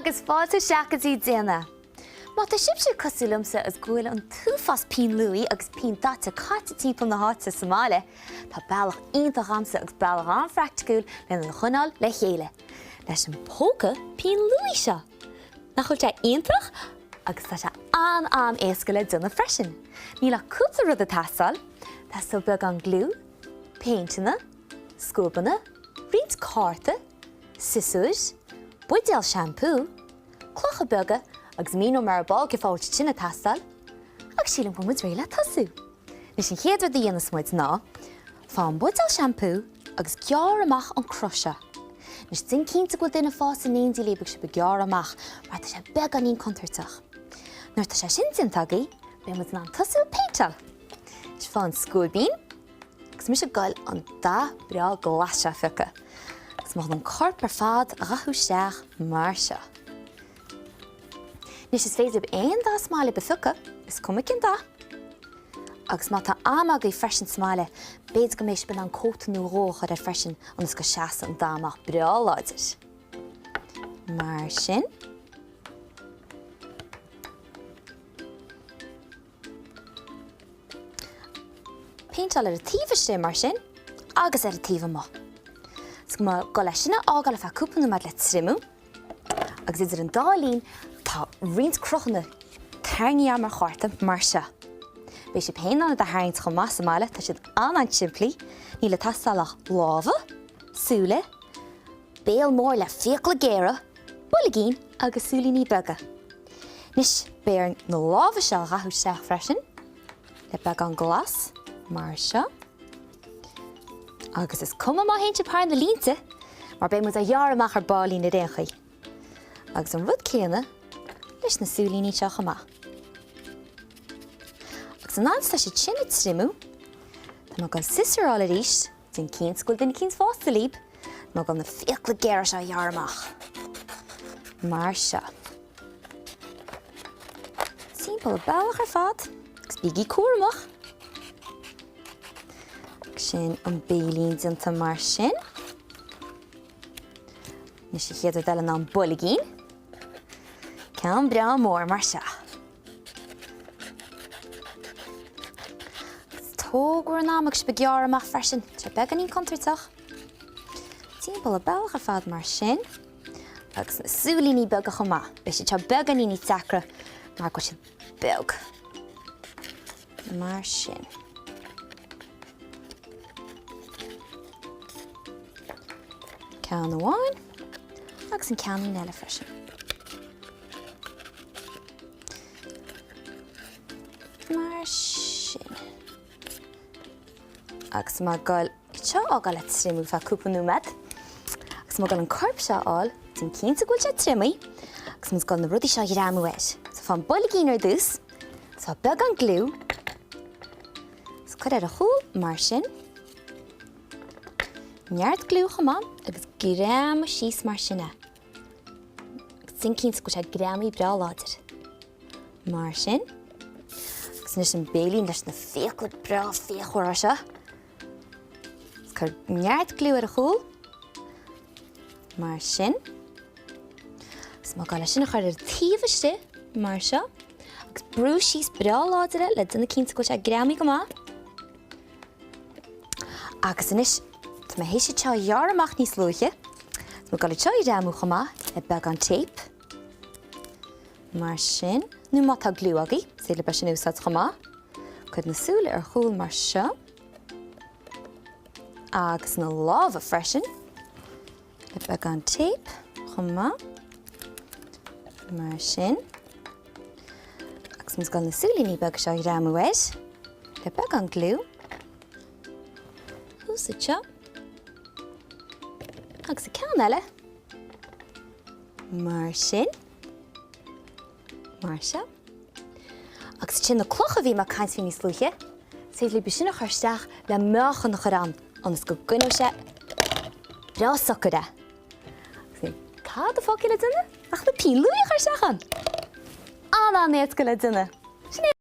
Agus fáilte isteach go dtí Déan É. Má tá sibhse cosúil liomsa is go bhfuil an t-uafás pinn luaidhe agus pinn daite caite timpeall na háite sa mbaile, tá bealach iontach a'msa agus bealach an-phraiticiúil lena choinneáil le chéile, leis an póca pinn luaidhe seo! Nach bhfuil sé iontach? Agus tá sé an-an-éasca le déanamh freisin. Níl ach cúpla rud ag teastáil, teastóidh beagán gliú, péinteanna, scuabanna, roinnt cárta, siosúir, buidéal seampú, clocha beaga agus míneoidh mé ar ball cén fáth a bhfuil siad sin ag teastáil. Agus sílim go bhfuil muid réidh le tosú. Anois an chéad rud a dhéanfas muid ná, faigh an buidéal seampú agus gearr amach an cruth seo. Anois déan cinnte go bhfuil duine fásta in éindí libh agus sibh ag gearradh amach mar tá sé beagáinín contúirteach. Nuair atá sé sin déanta agaibh, beidh muid in ann tosú ag péinteáil. Anois faigh an scuaibín. Agus mise ag goil an dath breá glas seo a phiocadh. Agus mé chun an corp ar fad a dhathú isteach mar seo. Anois is féidir libh aon dath is maith libh a phiocadh, is cuma cén dath. Agus má tá am agaibh freisin sa mbaile, b'fhéidir go mbeidh sibh in ann cóta nó dhó a chur air freisin ionas go seasfaidh an dath amach breá láidir. Mar sin. Péinteáil ar an taobh istigh mar sin agus ar an taobh amuigh. Tá mé ag goil é sin a fhágáil ar feadh cúpla nóiméad le triomú agus idir an dá linn tá roinnt cruthanna tarraingthe agam ar chárta mar seo. Beidh sibh féin in ann iad a tharraingt chomh maith sa mbaile, tá siad an-an-simplí, níl ag teastáil ach lámha, súile, béal mór le fiacla géara, boilgín agus súilíní beaga. Anois, beidh orainn na lámha seo a dhathú isteach freisin, le beagán glas, mar seo. Agus is cuma má théann sibh thar na línte, mar beidh muid á ghearradh amach ar baillín ar aon chaoi. Agus an rud céanna leis na súilíní seo chomh maith. Agus an fhad is atá siad sin ag triomú, tá mé ag dul siosúr a fháil arís, Déan cinnte go bhfuil duine eicínt fásta libh tá mé ag goil na fiacla géara seo a ghearradh amach. Mar seo. Timpeall an bealach ar fad agus bígí cúramach. Agus sin an béilín déanta mar sin. Anois an chéad rud eile ná an boilgín. Ceann breá mór mar seo. Tóg bhur n-am agus sibh ag gearradh amach freisin. Tá sé beagáinín contúirteach. Timpeall an bealach ar fad mar sin. Agus na súilíní beaga chomh maith. Beidh siad seo beagáinín níos deacra mar go bhfuil siad beag. Mar sin. Ceann amháin agus an ceann eile freisin. Mar sin. Agus tá mé ag goil iad seo a fhágáil le triomú feadh cúpla nóiméad. Agus tá mé ag goil an corp seo a fháil, déan cinnte go bhfuil sé triomaithe, agus muid ag goil na rudaí seo a ghreamú air. So faigh an boilgín ar dtús, so beagán gliú, agus cuir ar a chúl mar sin. Neart gliú chomh maith agus greamaigh síos mar sin é. Agus déan cinnte go bhfuil sé greamaithe breá láidir. Mar sin. Agus anois an béilín leis na fiacla breá fíochmhara seo. Agus cuir neart gliú ar a chúl. Mar sin. Agus tá mé ag goil é sin a chur ar an taobh istigh, mar seo. Agus brú síos breá láidir é le déanamh cinnte go bhfuil sé greamaithe go maith. Agus anois, tá mé théis iad seo a ghearradh amach níos luaithe. Tá mé ag dul iad seo a ghreamú chomh maith le beagán téip. Mar sin. Nó má tá gliú agaibh, is féidir libh é sin a úsáid chomh maith. Cuir na súile ar chúl mar seo. Agus na lámha freisin. Le beagán téip chomh maith. Mar sin. Agus muid ag dul na súilíní beaga seo a ghreamú air. Le beagán gliú. Thuas anseo. Agus an ceann eile. Mar sin. Mar seo. Agus sin na clocha a bhí mé ag caint faoi níos luaithe, is féidir libh sin a chur isteach le meáchan a chur ann ionas go gcoinneoidh sé breá socair é. Agus níl tada fágtha le déanamh ach na pinn luaidhe a chur isteach ann! An-an-éasca le déanamh! Sin é!